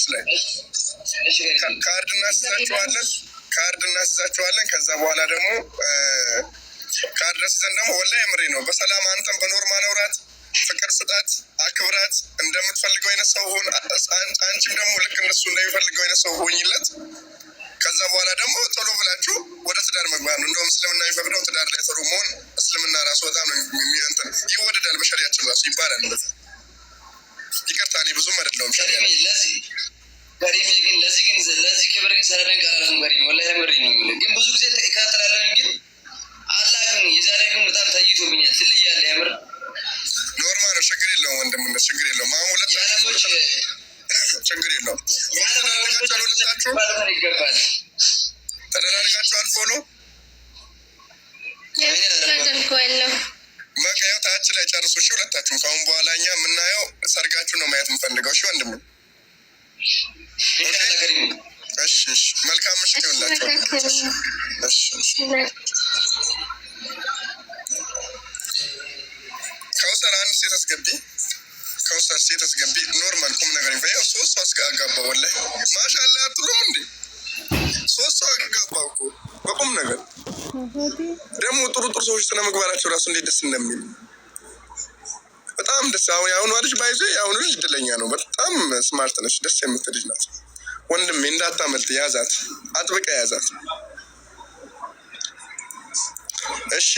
ላይ ካርድ እናስይዛችኋለን። ካርድ እናስይዛችኋለን። ከዛ በኋላ ደግሞ ካርድ አስይዘን ደግሞ ወላሂ የምሬ ነው። በሰላም አንተም በ normal አውራት፣ ፍቅር ስጣት፣ አክብራት። እንደምትፈልገው አይነት ሰው ሁን። አንቺም ደግሞ ልክ እነሱ እንደሚፈልገው አይነት ሰው ሆኝለት። ከዛ በኋላ ደግሞ ቶሎ ብላችሁ ወደ ትዳር መግባት ነው። እንደውም እስልምና የሚፈቅደው ትዳር ላይ ቶሎ መሆን እስልምና ራሱ በጣም ነው እንትን ይወደዳል፣ በሸሪያችን ራሱ ይባላል። እንደዛ ይቅርታ፣ እኔ ብዙም አይደለሁም ሸሪያ። ከሪሜ ግን ለዚህ ክብር ግን ሰለደን ቃላልፍም። ከሪሜ ወላሂ የምሬን ነው የምልህ። ግን ብዙ ጊዜ እከታተላለሁኝ፣ ግን አላህ ግን የዛሬ ግን በጣም ታይቶብኛል። ትለያለህ የምር። Normal ነው፣ ችግር የለውም ወንድምነት፣ ችግር የለውም። አሁን ሁለታችሁ ችግር የለውም። ተደራርጋችኋል፣ ሁለታችሁ ይገባል። ተደራርጋችኋል። Follow አደርገዋለሁ። በቃ ያው ታች ላይ ጨርሱ። እሺ ሁለታችሁም። ከአሁን በኋላ እኛ የምናየው ሰርጋችሁን ነው ማየት የምፈልገው። እሺ ወንድም። እሺ፣ እሺ። መልካም ምሽት ይሁንላችሁ። እሺ፣ እሺ። ከውሰር አንድ ሴት አስገቢ። ከውሰር ሴት አስገቢ። Normal ቁም ነገር ይፈ ሶስት ሰው አጋባ። ወላሂ ማሻአላ አትሉም እንዴ? ሶስት ሰው አጋባ እኮ በቁም ነገር። ደግሞ ጥሩ ጥሩ ሰዎች ስነ ምግባራቸው ራሱ እንዴት ደስ እንደሚል፣ በጣም ደስ። አሁን የአሁኗ ልጅ ባይዞ የአሁኑ ልጅ እድለኛ ነው። በጣም smart ነች። ደስ የምትል ልጅ ናት። ወንድሜ እንዳታመልጥ፣ ያዛት፣ አጥብቀ ያዛት። እሺ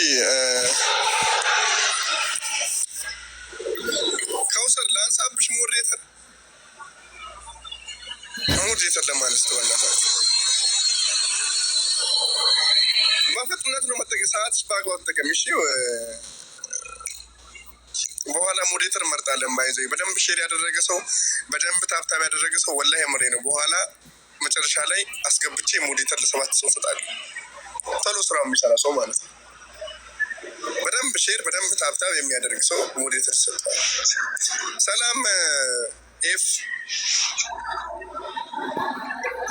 ከውሰር ላንሳብሽ። Moderator ለማለት በእናታችሁ በፍጥነት ነው መጠቀም። ሰዓትሽ በአግባቡ ተጠቀሚ። እሺ በኋላ moderator እንመርጣለን። ባይዘ በደንብ share ያደረገ ሰው፣ በደንብ tap tap ያደረገ ሰው ወላሂ የምሬ ነው። በኋላ መጨረሻ ላይ አስገብቼ moderator ለሰባት ሰው እሰጣለሁ። ቶሎ ስራው የሚሰራ ሰው ማለት ነው። በደንብ share፣ በደንብ tap tap የሚያደርግ ሰው moderator ይሰጠዋል። ሰላም ኤፍ።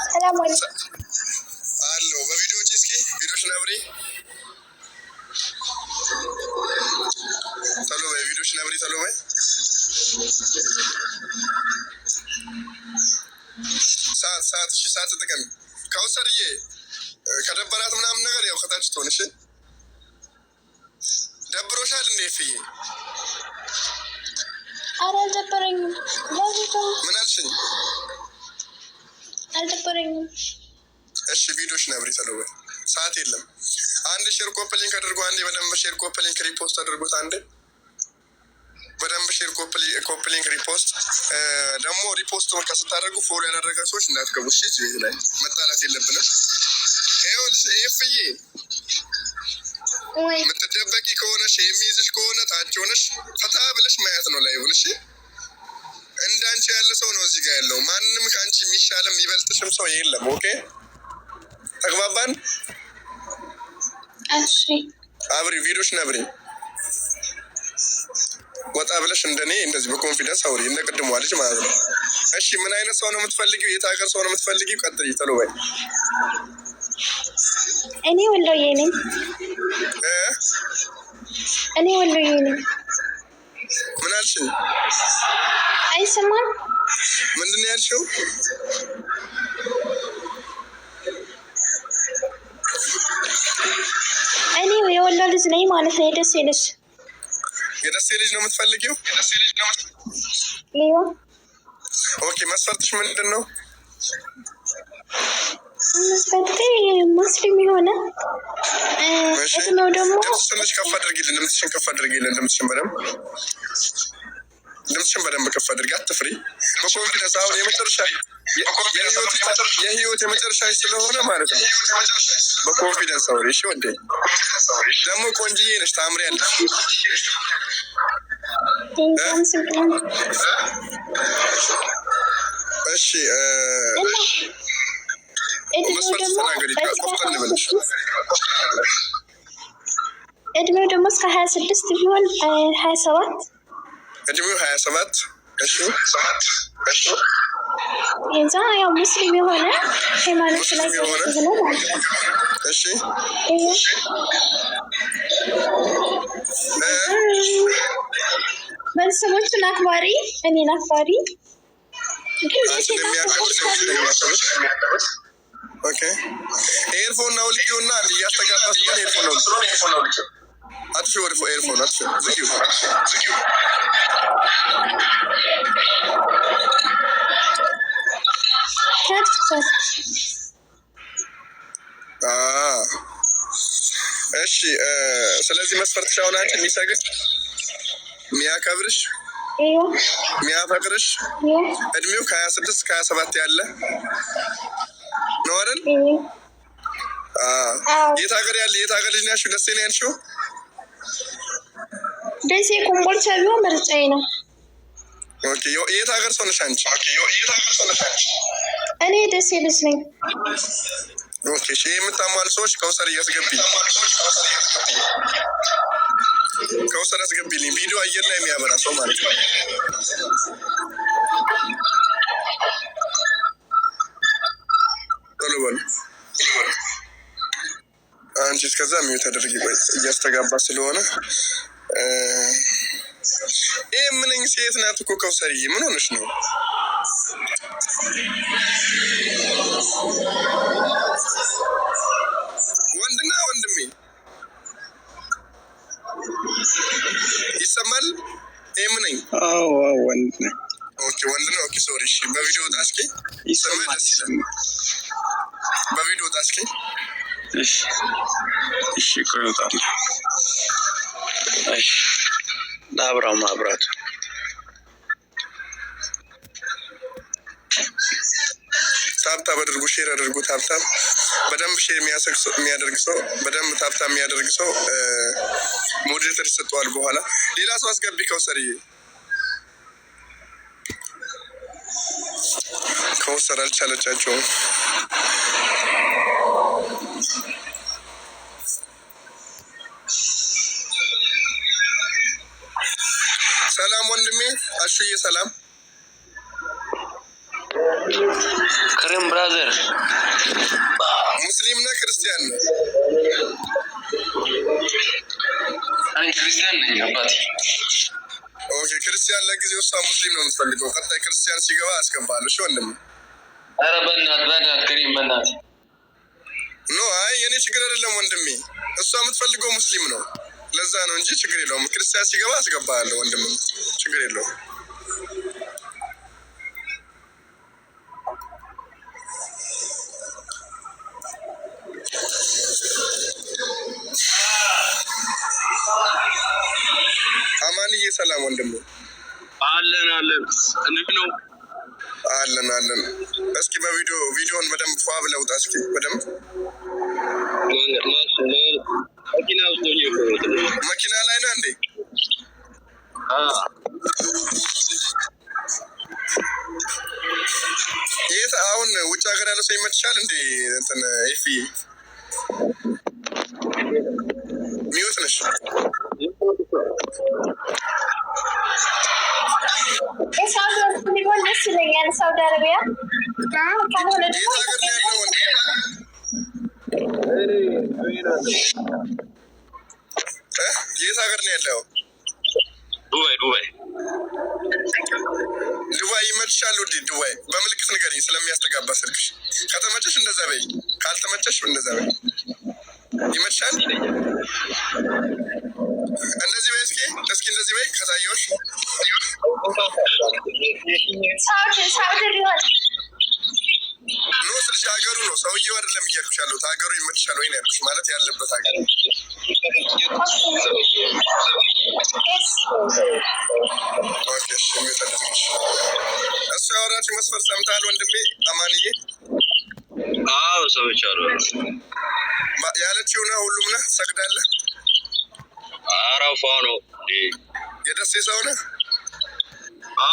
ሰላም አለይኩም። አለው በቪዲዮ እስኪ ቪዲዮሽን አብሪ፣ ቶሎ በይ። ቪዲዮሽን አብሪ፣ ቶሎ በይ። ሰዓት ሰዓት፣ እሺ ሰዓት ተጠቀሚ። ከውሰርዬ ከደበራት ምናምን ነገር ያው ከታች ትሆን። እሺ ደብሮሻል እንዴ ፍዬ? ኧረ አልደበረኝም። ምን አልሽኝ? አልደበረኝም። እሺ ቪዲዮሽን አብሪ፣ ቶሎ በይ። ሰዓት የለም። አንድ share copy link አድርጎ፣ አንዴ በደንብ share copy link repost አድርጎት፣ አንዴ በደንብ share copy link repost። ደግሞ repost በቃ ስታደርጉ follow ያላደረጋ ሰዎች እንዳትገቡ። እሺ እዚህ ቤት ላይ መጣላት የለብንም። ይኸውልሽ ኤፍዬ፣ የምትደበቂ ከሆነሽ፣ የሚይዝሽ ከሆነ ታች ሆነሽ ፈታ ብለሽ ማየት ነው live ኡን። እሺ እንዳንቺ ያለ ሰው ነው እዚህ ጋር ያለው። ማንም ከአንቺ የሚሻልም የሚበልጥሽም ሰው የለም። Okay ተግባባን? እሺ። አብሪ፣ ቪዲዮሽን አብሪ። ወጣ ብለሽ እንደኔ እንደዚህ በ confidence አውሪ፣ እንደ ቅድሟ ልጅ ማለት ነው። እሺ ምን አይነት ሰው ነው የምትፈልጊው? የት ሀገር ሰው ነው የምትፈልጊው? ቀጥይ፣ ቶሎ በይ። እኔ ወሎዬ ነኝ። እኔ ወሎዬ ነኝ። ምን አልሽኝ? አይሰማም? ምንድን ነው ያልሽው? እኔ የወሎ ልጅ ነኝ ማለት ነው። የደሴ ልጅ። የደሴ ልጅ ነው የምትፈልጊው? ሊዮ። Okay መስፈርትሽ ምንድን ነው? መስፈርቴ ሙስሊም የሆነ፣ እድሜው ደግሞ ድምፅሽ ትንሽ ከፍ አድርጊልን። ድምፅሽን ከፍ አድርጊልን። ድምፅሽን በደንብ ከፍ አድርጊ። አትፍሪ። በ confidence አሁን የመጨረሻ የህይወት የመጨረሻ ስለሆነ ማለት ነው። በ confidence አውሪ። እሺ ወንዴ፣ ደግሞ ቆንጅዬ ነሽ፣ ታምሪያለሽ። እሺ መስፈርት ተናገሪ፣ ቆፍጠን ብለሽ። እድሜው ደግሞ እስከ 26 ቢሆን፣ 27። እድሜው 27። እሺ። የዛ ያው ሙስሊም የሆነ፣ ሃይማኖት ላይ የሆነ ማለት ነው። እሺ። ቤተሰቦቹን አክባሪ፣ እኔን አክባሪ። ግን አንቺን ደሴና የሚያከብር ኮምቦልቻ አንቺን የሚያከብር። Okay፣ earphone አውልቂውና እያስተጋባ ስለሆነ earphone አውልቂው። አጥፊው፣ ወደ earphone አጥፊው፣ ዝጊው። ታጥፍቷል። እሺ፣ ስለዚህ መስፈርትሽ አሁን አንቺ የሚሰግድ፣ የሚያከብርሽ፣ የሚያፈቅርሽ፣ እድሜው ከ26 ከ27 ያለ ነው አይደል? አዎ። የት ሀገር ያለ፣ የት ሀገር ልጅ ነው ያልሽው? ደሴ ነው ያልሽው? ደሴ ኮምቦልቻ ቢሆን ምርጫዬ ነው። Okay፣ የት ሀገር ሰው ነሽ አንቺ? የት ሀገር ሰው ነሽ አንቺ? እኔ ደሴ ልጅ ነኝ። Okay፣ እሺ። የምታሟሉ ሰዎች ከውሰር እያስገቢ፣ ከውሰር አስገቢልኝ። ቪዲዮ አየር ላይ የሚያበራ ሰው ማለት ነው። ቶሎ በሉ። አንቺ እስከዛ mute አድርጊ። ቆይ እያስተጋባ ስለሆነ። ይህ ምንኝ ሴት ናት እኮ ከውሰርዬ፣ ምን ሆነሽ ነው? ወንድና ወንድሜ ይሰማል? ይህ ምንኝ አዎ አዎ፣ ወንድ ነኝ። Okay፣ ወንድ ነው። Okay፣ sorry። እሺ፣ በቪዲዮ ወጣ እስኪ። ይሰማል። ደስ ይላል። በቪዲዮ ወጣ እስኪ። እሺ እሺ፣ ቆይ እወጣለሁ። እሺ፣ ላብራው ማብራቱ። Tap tap አድርጉ፣ share አድርጉ። Tap tap በደንብ share የሚያደርግ ሰው፣ በደንብ tap tap የሚያደርግ ሰው moderator ይሰጠዋል። በኋላ ሌላ ሰው አስገቢ። ከውሰርዬ፣ ከውሰር አልቻለቻቸውም። ሰላም ወንድሜ አሹዬ፣ ሰላም። ክሬም brother። ሙስሊም ነህ ክርስቲያን ነህ? እኔ ክርስቲያን ነኝ አባቴ። Okay፣ ክርስቲያን ለጊዜው፣ እሷ ሙስሊም ነው የምትፈልገው። ቀጣይ ክርስቲያን ሲገባ አስገባለሁ። እሺ ወንድሜ። ኧረ በእናትህ በእናትህ ክሬም በእናትህ። No፣ አይ የኔ ችግር አይደለም ወንድሜ። እሷ የምትፈልገው ሙስሊም ነው። ለዛ ነው እንጂ ችግር የለውም። ክርስቲያን ሲገባ አስገባለሁ ወንድሜ፣ ችግር የለውም። አማንዬ ሰላም ወንድሜ። አለን አለን፣ እንዴት ነው? አለን አለን። እስኪ በቪዲዮ ቪዲዮን በደንብ ፏ ብለህ ውጣ እስኪ በደንብ። መኪና ውስጥ ሆኜ እኮ ነው ትንሽ። መኪና ላይ ነህ እንዴ? የት አሁን ውጭ ሀገር ያለ ሰው ይመችሻል እንዴ? እንትን ኤፊ mute ነሽ። የሳውዲ ቢሆን ደስ ይለኛል። ሳውዲ አረቢያ ካልሆነ ደግሞ የት ሀገር ነው ያለው ወንድሜ? እ? የት ሀገር ነው ያለው? ዱባይ ዱባይ። ዱባይ ይመችሻል ውዴ? ዱባይ በምልክት ንገሪኝ ስለሚያስተጋባ ስልክሽ። ከተመቸሽ እንደዛ በይ፣ ካልተመቸሽ እንደዛ በይ። ይመችሻል? እንደዚህ በይ እስኪ፣ እስኪ እንደዚህ በይ ከታየሁሽ። ሳውዲ ቢሆን። No፣ ስልሽ ሀገሩ ነው ሰውዬው አይደለም እያልኩሽ ያለሁት። ሀገሩ ይመችሻል ወይ ነው ያልኩሽ። ማለት ያለበት ሀገር። Okay፣ እሺ፣ mute አድርግሽ። እሱ ያወራችው መስፈርት ሰምተሃል ወንድሜ አማንዬ? አዎ፣ ሰምቻለሁ። ያለችው ነህ፣ ሁሉም ነህ፣ ትሰግዳለህ፣ አረፋ ነው እንዴ? የደሴ ሰው ነህ። አ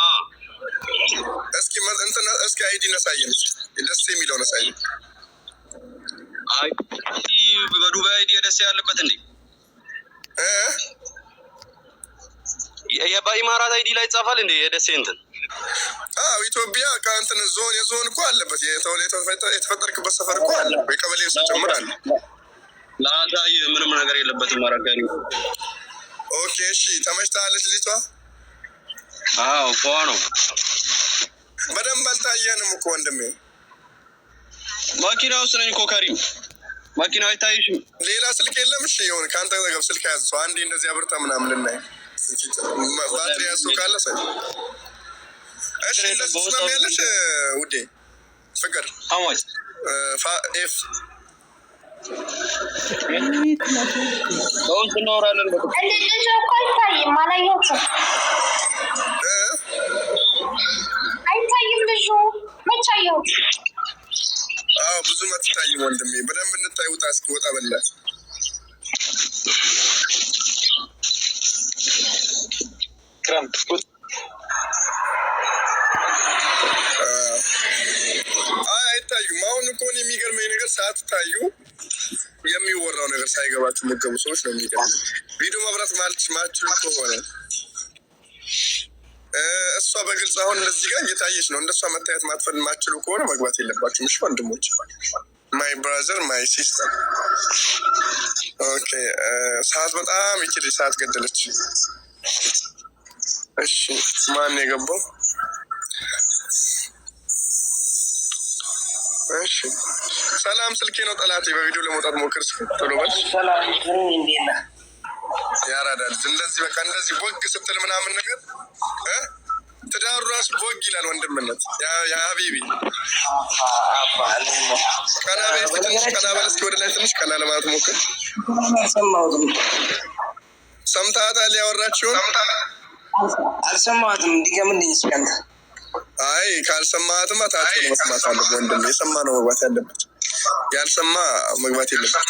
እስኪ እንትን እስኪ ID ነሳየን፣ እስኪ ደሴ የሚለውን አሳየን። አይ፣ በዱባይ ID ደስ ያለበት እንዴ? እ? በኢማራት ID ላይ ይጻፋል እንዴ የደሴ እንትን? አዎ፣ ኢትዮጵያ ከእንትን ዞን የዞን እኮ አለበት፣ የተፈጠርክበት ሰፈር እኮ አለ፣ የቀበሌ ጭምር አለ። ላሳይ፣ ምንም ነገር የለበትም። አረጋኒ። Okay፣ እሺ፣ ተመችታለች ልጅቷ? አዎ፣ ፏ ነው። በደንብ አልታየንም እኮ ወንድሜ። መኪና ውስጥ ነኝ እኮ ከሪም፣ መኪናው አይታይሽም? ሌላ ስልክ የለም? እሺ የሆነ ከአንተ አጠገብ ስልክ ያዝ ሰው አንዴ እንደዚህ አብርታ ምናምን ልናይ ባትሪ ያዝ ሰው ካለ ሰው። እሺ እንደዚህ ትስማሚያለሽ ውዴ? ፍቅር አማች ኤፍ በውስጥ እናወራለን። እንደ ልጅ እኮ አይታይም፣ አላየሁትም። አይታይም ልጁ መች አየሁት? አዎ ብዙም አትታይም ወንድሜ። በደንብ እንታይ። ውጣ እስኪ ወጣ በላት። ክረምት አይ አይታዩም። አሁን እኮ እኔ የሚገርመኝ ነገር ሳትታዩ የሚወራው ነገር ሳይገባችሁ የምትገቡ ሰዎች ነው የሚገርመኝ። ቪዲዮ መብራት ማልችሉ ከሆነ እሷ በግልጽ አሁን እንደዚህ ጋር እየታየች ነው። እንደሷ መታየት ማትችሉ ከሆነ መግባት የለባችሁም። እሺ ወንድሞች፣ my brother, my sister። Okay ሰዓት በጣም ይችል ሰዓት ገደለች። እሺ ማን የገባው? እሺ ሰላም፣ ስልኬ ነው ጠላቴ። በቪዲዮ ለመውጣት ሞክር እስኪ ቶሎ በል። ሰላም እንዴት ነህ? ያራዳል እንደዚህ በቃ እንደዚህ ቦግ ስትል ምናምን ነገር ትዳሩ ራሱ ቦግ ይላል። ወንድምነት يا حبيبي ቀና በል እስኪ ትንሽ ቀና በል እስኪ ወደ ላይ ትንሽ ቀና ለማለት ሞክር። አልሰማሁትም። ሰምተሃታል? ያወራችውን አልሰማሁትም። ድገምልኝ እስኪ አንተ። አይ ካልሰማሃትማ ታች ሆኖ መስማት አለብህ ወንድም። የሰማ ነው መግባት ያለበት፣ ያልሰማ መግባት የለበት።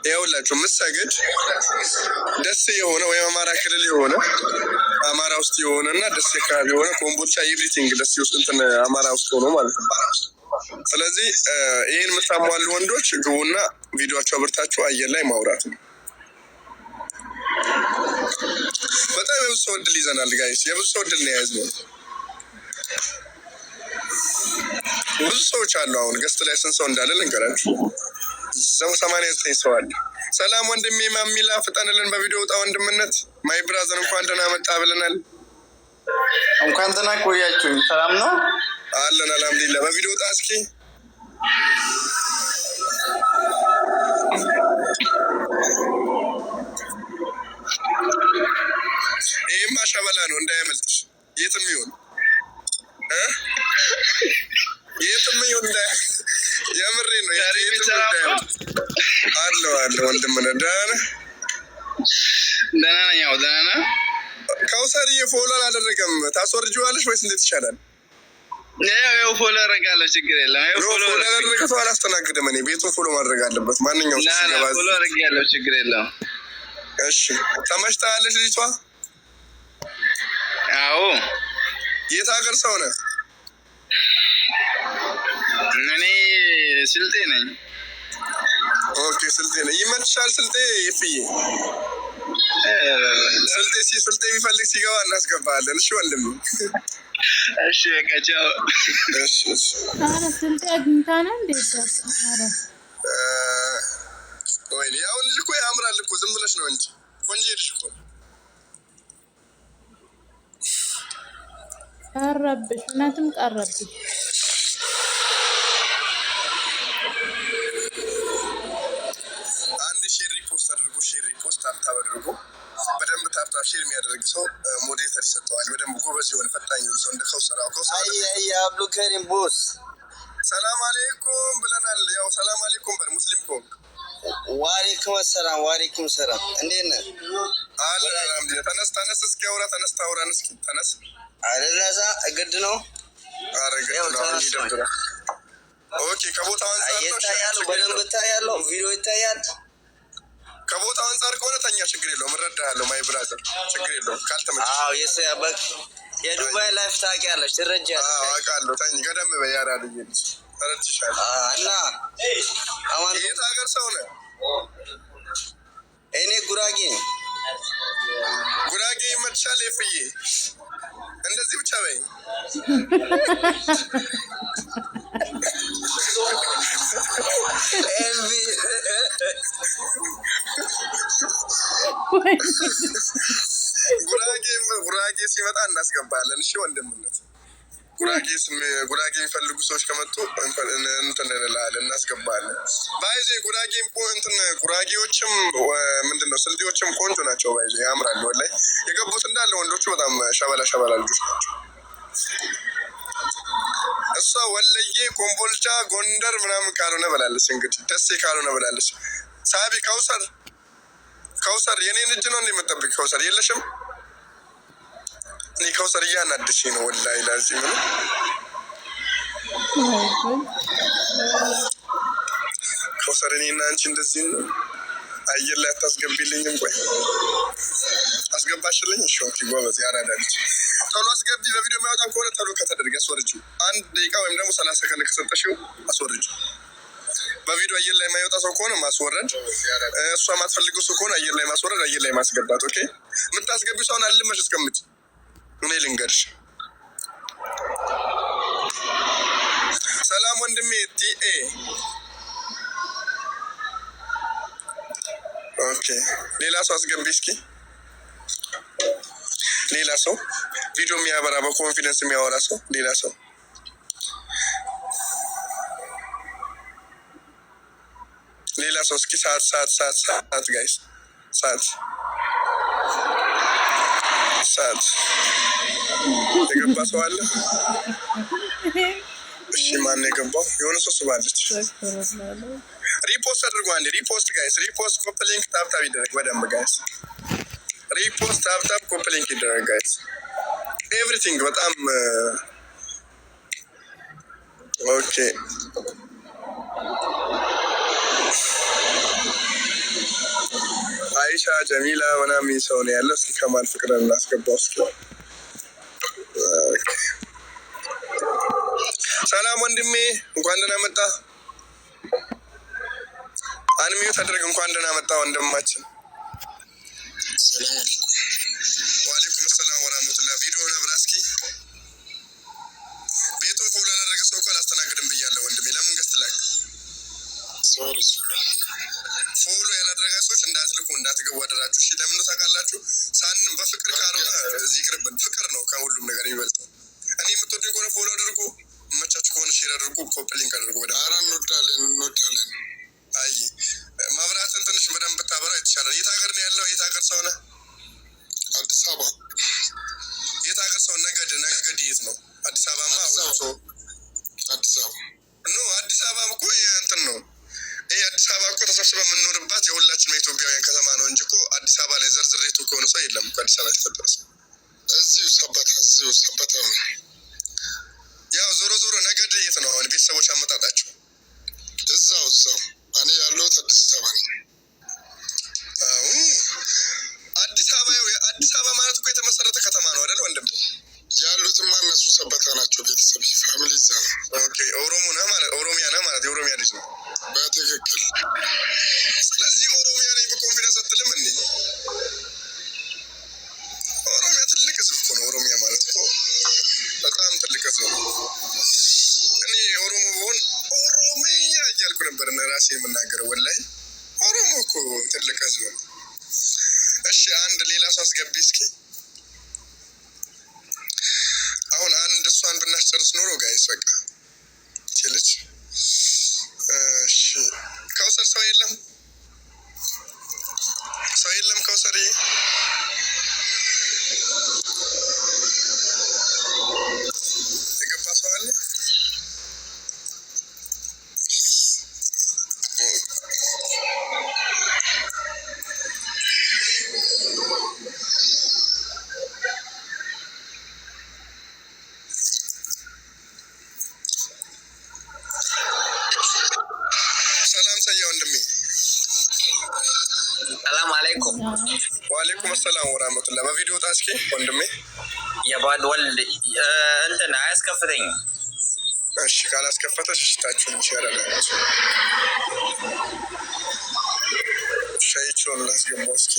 ይኸውላችሁ ምሰግድ ደሴ የሆነ ወይም አማራ ክልል የሆነ አማራ ውስጥ የሆነ እና ደሴ አካባቢ የሆነ ኮምቦልቻ everything ደሴ ውስጥ እንትን አማራ ውስጥ ሆኖ ማለት ነው። ስለዚህ ይህን የምታሟሉ ወንዶች ግቡና ቪዲዮቸው አብርታችሁ አየር ላይ ማውራት ነው። በጣም የብዙ ሰው እድል ይዘናል guys፣ የብዙ ሰው እድል ነው የያዝነው። ብዙ ሰዎች አሉ። አሁን guest ላይ ስንት ሰው እንዳለ ልንገራችሁ። 89 ሰው አለ። ሰላም ወንድሜ ማሚላ ፍጠንልን፣ በቪዲዮ ውጣ ወንድምነት። My brother እንኳን ደህና መጣ ብለናል። እንኳን ደህና ቆያችሁኝ። ሰላም ነው አለን አልሐምዱሊላህ። በቪዲዮ ውጣ እስኪ። ይሄማ ሸበላ ነው እንዳያመልጥሽ፣ የትም ይሁን የትም ይሁን የምሬ ነው። የትም እንዳያመልጥሽ። አለው አለ ወንድም ነህ። ደህና ነህ? ደህና ነኝ። ያው ደህና ነህ? ከውሰርዬ follow አላደረገም። ታስወርጂዋለሽ ወይስ እንዴት ይሻላል? ያው follow አደርጋለሁ፣ ችግር የለም። ያው follow ያላደረገ ሰው አላስተናግድም እኔ። ቤቱን follow ማድረግ አለበት ማንኛውም ሰው ሲገባ። follow አደርጋለሁ፣ ችግር የለም። እሺ ተመችታለች ልጅቷ? አዎ። የት ሀገር ሰው ነህ? እኔ ስልጤ ነኝ። Okay ስልጤ ነህ። ይመችሻል ስልጤ? ይፍዬ ስልጤ ስልጤ የሚፈልግ ሲገባ እናስገባለን። እሺ ወንድም። እሺ በቃ ቻው። እሺ እሺ። ኧረ ስልጤ አግኝታ ነው እንዴ? ኧረ ወይኔ አሁን ልጅ እኮ ያምራል እኮ ዝም ብለሽ ነው እንጂ ቆንጆ ልጅ እኮ ነው። ቀረብሽ፣ እውነትም ቀረብሽ። አንድ share repost አድርጎ share repost tap tap አድርጎ በደንብ tap tap share የሚያደርግ ሰው moderator ይሰጠዋል። በደንብ ጎበዝ የሆነ ፈጣኝ የሆነ ሰው እንደ ከውሰራ ከውሰራ። አይ አይ አብዱልከሪም boss። ሰላም አሌይኩም ብለናል። ያው ሰላም አሌይኩም በል ሙስሊም ከሆንክ። ዋሌኩም ሰላም ዋሌኩም ሰላም። እንዴት ነህ? አለን አልሐምዱሊላህ። ተነስ ተነስ እስኪ አውራ ተነስ ታውራን እስኪ ተነስ። አለነሳ ግድ ነው። ኧረ ግድ ነው። አሁን ይደብራል። Okay ከቦታው አንጻር ነው። ይታያል፣ በደንብ ይታያል። ቪዲዮ ይታያል። ከቦታው አንጻር ከሆነ ተኛ፣ ችግር የለውም። እረዳሃለሁ my brother፣ ችግር የለውም። ካልተመቸሽ። አዎ የዱባይ life ታውቂያለሽ፣ ትረጃለሽ። አዎ አውቃለሁ። ተኝ ገደም በይ ያራድዬ ልጅ ተረድቼሻለሁ። እና አማን። የት ሀገር ሰው ነህ? እኔ ጉራጌ ነኝ። ጉራጌ ይመችሻል? የፍዬ እንደዚህ ብቻ በይ። ጉራጌ ጉራጌ ሲመጣ እናስገባለን። እሺ ወንድምነት ጉራጌ ጉራጌ የሚፈልጉ ሰዎች ከመጡ እንትን እንልሃለን፣ እናስገባለን። By the way ጉራጌም እንትን ጉራጌዎችም ምንድን ነው ስልጤዎችም ቆንጆ ናቸው። By the way ያምራሉ። ወላሂ የገቡት እንዳለ ወንዶቹ በጣም ሸበላ ሸበላ ልጆች ናቸው። እሷ ወለዬ፣ ኮምቦልቻ፣ ጎንደር ምናምን ካልሆነ ብላለች። እንግዲህ ደሴ ካልሆነ ብላለች። ሳቢ ከውሰር ከውሰር የኔን እጅ ነው እንደምጠብቅ ከውሰር የለሽም። እኔ ከውሰር እያናደችኝ ነው ወላሂ ላዚህ ምን ከውሰር እኔና አንቺ እንደዚህ ነው። አየር ላይ አታስገቢልኝም? ቆይ አስገባሽልኝ? እሺ okay፣ ጎበዝ ያራዳ ልጅ ቶሎ አስገቢ። በቪዲዮ የሚያወጣ ከሆነ ቶሎ ከተደረገ አስወርጂው። 1 ደቂቃ ወይም ደግሞ 30 ሰከንድ ከሰጠሽው አስወርጂው። በቪዲዮ አየር ላይ የማይወጣ ሰው ከሆነ ማስወረድ፣ እሷ የማትፈልገው ሰው ከሆነ አየር ላይ ማስወረድ፣ አየር ላይ ማስገባት። Okay፣ የምታስገቢው ሰውን አልመሽ አስቀምጪ። እኔ ልንገርሽ። ሰላም ወንድሜ ቲኤ። Okay፣ ሌላ ሰው አስገቢ እስኪ። ሌላ ሰው ቪዲዮ የሚያበራ በ confidence የሚያወራ ሰው፣ ሌላ ሰው፣ ሌላ ሰው እስኪ። ሰዓት ሰዓት ሰዓት ሰዓት guys፣ ሰዓት ሰዓት የገባ ሰው አለ? እሺ ማን የገባው? የሆነ ሰው ስባለች። Repost አድርጎ አንዴ repost guys፣ repost copy link tap tap ይደረግ በደንብ guys። Repost tap tap copy link ይደረግ guys። Everything በጣም okay። አይሻ ጀሚላ ምናምን ሰው ነው ያለው። እስኪ ከማል ፍቅርን እናስገባው እስኪ። Okay። ሰላም ወንድሜ፣ እንኳን ደህና መጣ። Unmute አድርግ። እንኳን ደህና መጣ ወንድማችን። ሰላም አለይኩም። ዋሌኩም ሰላም ወራህመቱላህ። ቪዲዮውን አብራ እስኪ። ቤቱን follow ያላደረገ ሰው እኮ አላስተናግድም ብያለሁ ወንድሜ። ለምን guest ላክ? Sorry, sorry። Follow ያላደረጋ ሰዎች እንዳትልኩ እንዳትገቡ አደራችሁ። እሺ ለምን ነው ታውቃላችሁ? ሳን በፍቅር ካልሆነ እዚህ ይቅርብን። ፍቅር ነው ከሁሉም ነገር የሚበልጠው። እኔ የምትወዱኝ ከሆነ follow አድርጉ፣ መቻችሁ ከሆነ share አድርጉ፣ copy link አድርጉ። በደንብ። ኧረ እንወዳለን እንወዳለን። አይ መብራትን ትንሽ በደንብ ብታበራ የተሻለ። የት ሀገር ነው ያለው? የት ሀገር ሰው ነህ? አዲስ አበባ። የት ሀገር ሰው? ነገድ የት ነው? አዲስ አበባማ አዲስ ሁሉም አበባ። ሰው አዲስ አበባ። No፣ አዲስ አበባ እኮ እንትን ነው። ይሄ አዲስ አበባ እኮ ተሰብስበን የምንኖርባት የሁላችንም የኢትዮጵያውያን ከተማ ነው እንጂ እኮ አዲስ አበባ ላይ ዘርዝሬቱ ከሆነ ሰው የለም እኮ አዲስ አበባ የተፈጠረ ሰው። እዚሁ ሰበታ፣ እዚሁ ሰበታ ነው። ያው ዞሮ ዞሮ ነገድ የት ነው አሁን ቤተሰቦች አመጣጣቸው? እዛው እዛው እኔ ያለሁት አዲስ አበባ ነኝ። አዎ አዲስ አበባ፣ ያው አዲስ አበባ ማለት እኮ የተመሰረተ ከተማ ነው አይደል ወንድም? ያሉትማ እነሱ ሰበታ ናቸው። ቤተሰብ family እዛ ነው። Okay፣ ኦሮሞ ነህ ማለት ኦሮሚያ ነህ ማለት የኦሮሚያ ልጅ ነው። በትክክል። ስለዚህ ኦሮሚያ ነኝ በ confidence አትልም እንዴ? ኦሮሚያ ትልቅ ህዝብ እኮ ነው። ኦሮሚያ ማለት እኮ በጣም ትልቅ ህዝብ ነው። እኔ ኦሮሞ ብሆን ኦሮሚያ እያልኩ ነበር እና ራሴ የምናገረው። ወላሂ ኦሮሞ እኮ ትልቅ ህዝብ ነው። እሺ አንድ ሌላ ሰው አስገቢ እስኪ። አሁን አንድ እሷን ብናስጨርስ ኖሮ guys በቃ ይቺ ልጅ። እሺ ከውሰር ሰው የለም፣ ሰው የለም። ከውሰር የገባ ሰው አለ? ሰላም ሰያ ወንድሜ። ሰላም አለይኩም። ዋሌኩም ሰላም ወራህመቱላህ። በቪዲዮ ውጣ እስኪ ወንድሜ። የባድ ወልድ እንትን አያስከፍተኝም። እሺ ካላስከፈተሽ እሽታችሁን ይሻላል። ሻይቸውን ላስገባው እስኪ።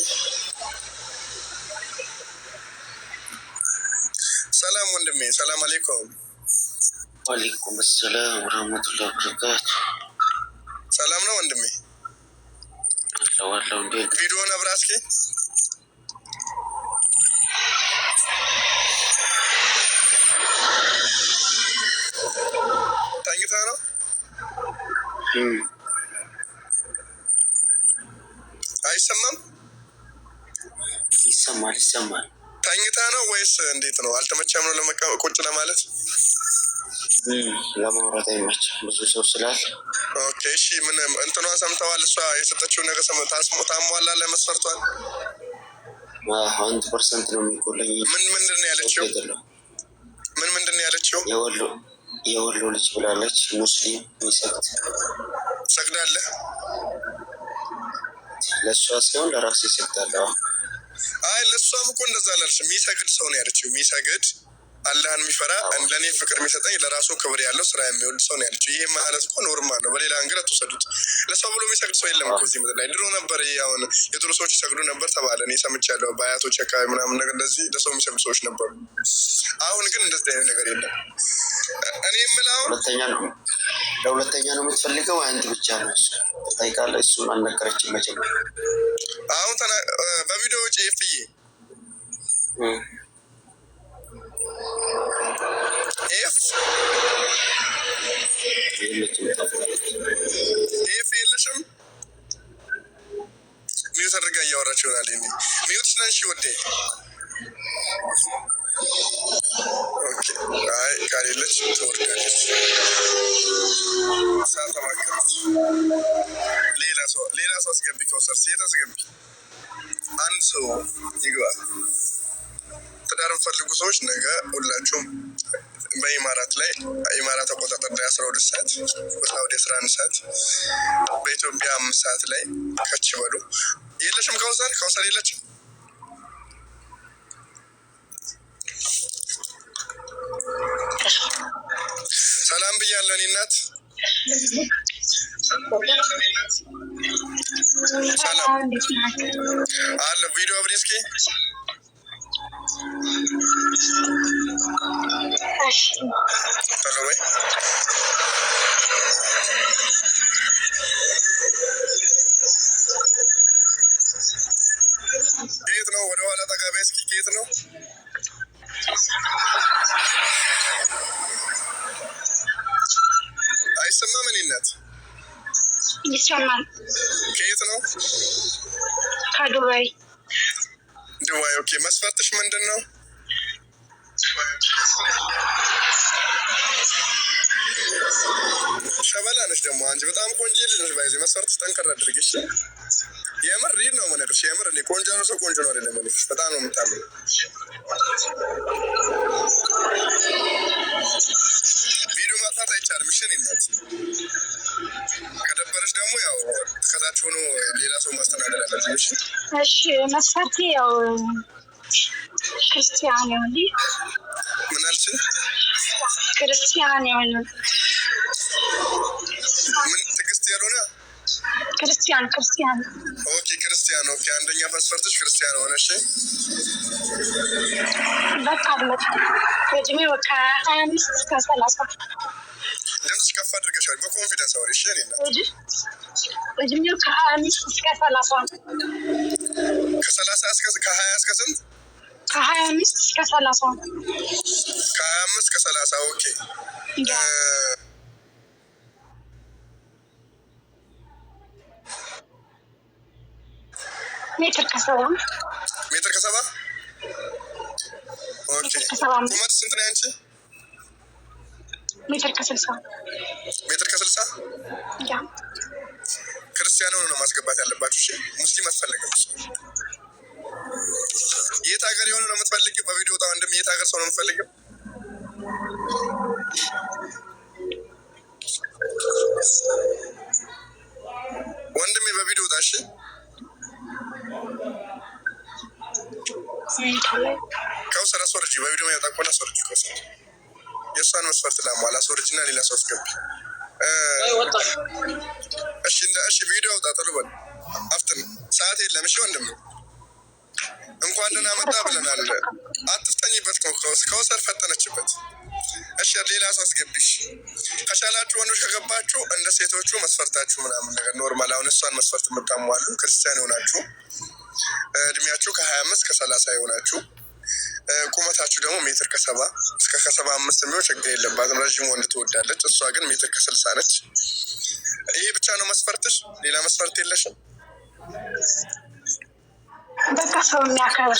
ሰላም ወንድሜ፣ ሰላም አለይኩም። ዋሌኩም ሰላም ወረህመቱላህ ወበረካቱ። ሰላም ነው ወንድሜ? አለው አለው፣ እንዴት? ቪዲዮን አብራ እስኪ። አይሰማም? ይሰማል ይሰማል። ተኝታ ነው ወይስ እንዴት ነው? አልተመቸም ነው ለመቀመጥ ቁጭ ለማለት? ለማውራት አይመችም ብዙ ሰው ስላለ። Okay እሺ። ምን እንትኗን ሰምተዋል? እሷ የሰጠችውን ነገር ታሟላለህ መስፈርቷን? 1% ነው የሚጎለኝ። ምን ምንድን ነው ያለችው? ምን ምንድን ነው ያለችው? የወሎ ልጅ ብላለች። ሙስሊም የሚሰግድ። ትሰግዳለህ? ለእሷ ሳይሆን ለራሴ ይሰግዳለሁ። አይ ለእሷም እኮ እንደዛ አላለችም። የሚሰግድ ሰው ነው ያለችው። የሚሰግድ፣ አላህን የሚፈራ፣ ለእኔ ፍቅር የሚሰጠኝ፣ ለራሱ ክብር ያለው፣ ስራ የሚወድ ሰው ነው ያለችው። ይሄ ማለት እኮ normal ነው። በሌላ angle አትውሰዱት። ለሰው ብሎ የሚሰግድ ሰው የለም እኮ እዚህ ምድር ላይ። ድሮ ነበር ይሄ፣ አሁን የድሮ ሰዎች ይሰግዱ ነበር ተባለ። እኔ ሰምቻለሁ። በአያቶች አካባቢ ምናምን ነገር እንደዚህ ለሰው የሚሰግዱ ሰዎች ነበሩ። አሁን ግን እንደዚህ አይነት ነገር የለም። እኔ የምልህ አሁን ሁለተኛ ነው፣ ለሁለተኛ ነው የምትፈልገው? አንድ ብቻ ነው እሱ ትጠይቃለህ። እሱን አልነገረችም መጀመሪያ። አሁን በቪዲዮ ውጭ ኤፍዬ፣ ኤፍ። የለችም፣ ጠፍታለች። ኤፍ የለሽም? Mute አድርጋ እያወራች ይሆናል። ይሄኔ mute ነን። እሺ ወዴ፣ okay። አይ ካሌለች ትወርዳለች። ሳተባከረች ሌላ ሰው አስገቢ። ከውሰር ሴት አስገቢ። አንድ ሰው ይግባ። ትዳር የምትፈልጉ ሰዎች ነገ ሁላችሁም በኢማራት ላይ፣ ኢማራት አቆጣጠር ላይ 12 ሰዓት፣ በሳውዲ 11 ሰዓት፣ በኢትዮጵያ 5 ሰዓት ላይ ከች በሉ። የለሽም ከውሰር? ከውሰር የለችም። ሰላም ብያለሁ። እኔ እናት ሰላም አለ። ቪዲዮ አብሪ እስኪ። ቶሎ በይ። ከየት ነው? ወደ ኋላ ጠጋ በይ እስኪ። ከየት ነው? አይሰማም? እኔ እናት። ይሰማል። ከየት ነው? ከዱባይ። ዱባይ። Okay። መስፈርትሽ ምንድን ነው? ሸበላ ነሽ ደግሞ አንቺ፣ በጣም ቆንጆ ልጅ ነሽ። ባይዜ መስፈርትሽ ጠንከር አድርጊ እሺ። የምር real ነው የምነግርሽ። የምር እኔ ቆንጆ ነው ሰው ቆንጆ ነው አይደለም እኔ በጣም ነው የምታምረው። ቪዲዮ ማጥፋት አይቻልም። እሺ እኔ እናት፣ ከደበረሽ ደግሞ ያው ከታች ሆኖ ሌላ ሰው ማስተናገድ አለብኝ። እሺ። እሺ፣ መስፈርቴ ያው ክርስቲያን ይሁን። ምን አልሽኝ? ክርስቲያን ይሁን። ምን ትዕግስት ያልሆነ? ክርስቲያን፣ ክርስቲያን። Okay፣ ክርስቲያን። Okay፣ አንደኛ መስፈርትሽ ክርስቲያን ሆነ። እሺ። በቃ አለቀ። እድሜው ከ25 እስከ 30። ድምፅሽ ከፍ አድርገሻል። በ confidence አውሪ። እሺ እኔ እናት። እድሜው ከ25 እስከ 30። ከ30 እስከ ከ20 እስከ ስንት? ከ25 እስከ 30። ከ25 እስከ 30። Okay። Yeah. ሜትር ከ70። ሜትር ከ70። Okay። ሜትር ከ75። ቁመት ስንት ነው ያንቺ? ሜትር ከ60። ሜትር ከ60። Yeah. ክርስቲያን ሆኖ ነው ማስገባት ያለባችሁ። እሺ፣ ሙስሊም አትፈልግም። የት ሀገር የሆነ ነው የምትፈልጊው? በቪዲዮ ወጣ ወንድም፣ የት ሀገር ሰው ነው የምትፈልጊው? ወንድሜ በቪዲዮ ወጣ። እሺ። ከውሰር አስወርጂ። በቪዲዮ የሚያወጣ ከሆነ አስወርጂ። ከውሰር የእሷን መስፈርት ላሟላ፣ አስወርጂና ሌላ ሰው አስገቢ። እሺ እንደ እሺ ቪዲዮ አውጣ፣ ቶሎ በል አፍትን፣ ሰዓት የለም። እሺ ወንድም፣ እንኳን ደህና መጣ ብለናል። አትፍጠኝበት። ከውሰር ፈጠነችበት። እሺ ሌላ ሰው አስገቢሽ። ከቻላችሁ ወንዶች ከገባችሁ እንደ ሴቶቹ መስፈርታችሁ ምናምን ነገር normal። አሁን እሷን መስፈርት የምታሟሉ፣ ክርስቲያን የሆናችሁ፣ እድሜያችሁ ከ25 ከ30 የሆናችሁ፣ ቁመታችሁ ደግሞ ሜትር ከ70 እስከ ከ75 የሚሆን ችግር የለባትም። ረዥም ወንድ ትወዳለች። እሷ ግን ሜትር ከ60 ነች። ይሄ ብቻ ነው መስፈርትሽ? ሌላ መስፈርት የለሽም? በቃ ሰው የሚያከብር